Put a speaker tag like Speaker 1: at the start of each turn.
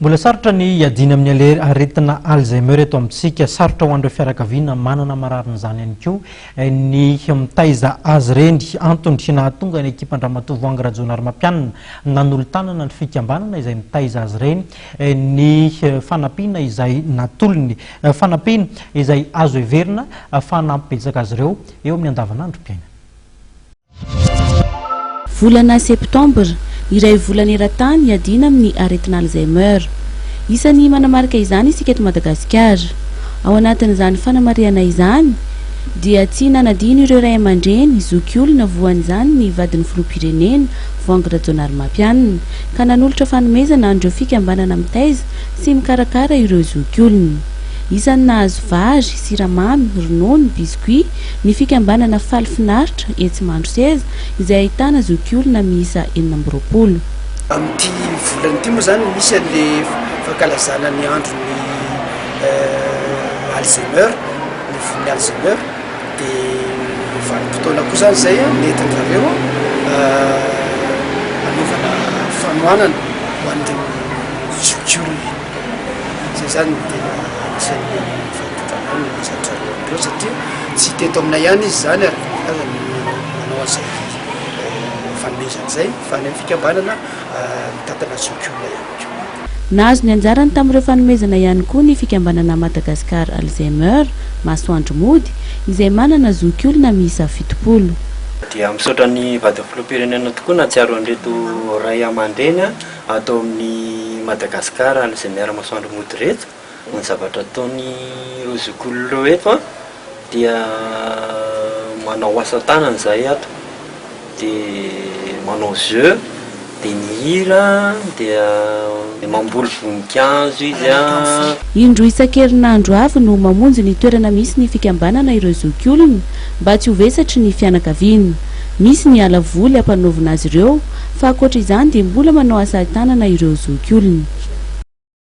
Speaker 1: Mbola sarotra ny hiadiana amin'ny aretina Alzheimer eto amintsika. Sarotra ho an'ireo fianakaviana manana mararin'izany ihany koa ny mitaiza azy ireny. Antony nahatonga ny ekipan-dRamatoa Voahangy Rajaonarimampianina nanolo-tanana ny fikambanana izay mitaiza azy ireny ny fanampiana izay natolony. Fanampiana izay azo heverina fa hanampy betsaka azy ireo eo amin'ny andavanandrom-piainana.
Speaker 2: Volana septambra, iray volana eran-tany iadiana amin'ny aretina Alzheimer. Isan'ny manamarika izany isika eto Madagasikara. Ao anatin'izany fanamarihana izany dia tsy nanadino ireo ray aman-dreny, zokiolona voan'izany ny vadin'ny filoham-pirenena, Voahangy Rajaonarimampianina, ka nanolotra fanomezana an'ireo fikambanana mitaiza sy mikarakara ireo zokiolona. Isan'ny nahazo vary, siramamy, ronono, biscuit, Ny fikambanana Faly Finaritra etsy Mandroseza izay ahitana zokiolona miisa 26.
Speaker 3: Amin'ity volana ity moa izany misy an'le fankalazana ny andron'ny Alzheimer, ny voan'ny Alzheimer, dia vanim-potoana koa izany izay nentin-dry zareo hanaovana fanohanana ho an'ireo zokiolona. Izay izany no tena anisan'ny fahatongavan'ny nomezan-dry zareo an'ireo satria tsy teto aminay ihany izy izany ary aza no manao an'izay fanomezana izay fa any amin'ny fikambanana mitantana zokiolona ihany koa.
Speaker 2: Nahazo ny anjarany tamin'ireo fanomezana ihany koa ny fikambanana Madagascar Alzheimer, Masoandro Mody, izay manana zokiolona miisa 70.
Speaker 4: Dia misaotra ny vadin'ny filoham-pirenena tokoa nahatsiaro an'ireto ray aman-dreny ato amin'ny Madagascar Alzheimer Masoandro Mody ireto. Ny zavatra ataon'ireo zokiolona ireo eto an, dia manao asa tanana izahay ato, dia manao jeux, dia mihira, dia mamboly voninkazo izy an.
Speaker 2: Indroa isan-kerinandro avy no mamonjy ny toerana misy ny fikambanana ireo zokiolona mba tsy ho vesatry ny fianakaviana. Misy ny ala voly ampanaovina azy ireo fa ankoatra izany dia mbola manao asa tanana ireo zokiolona.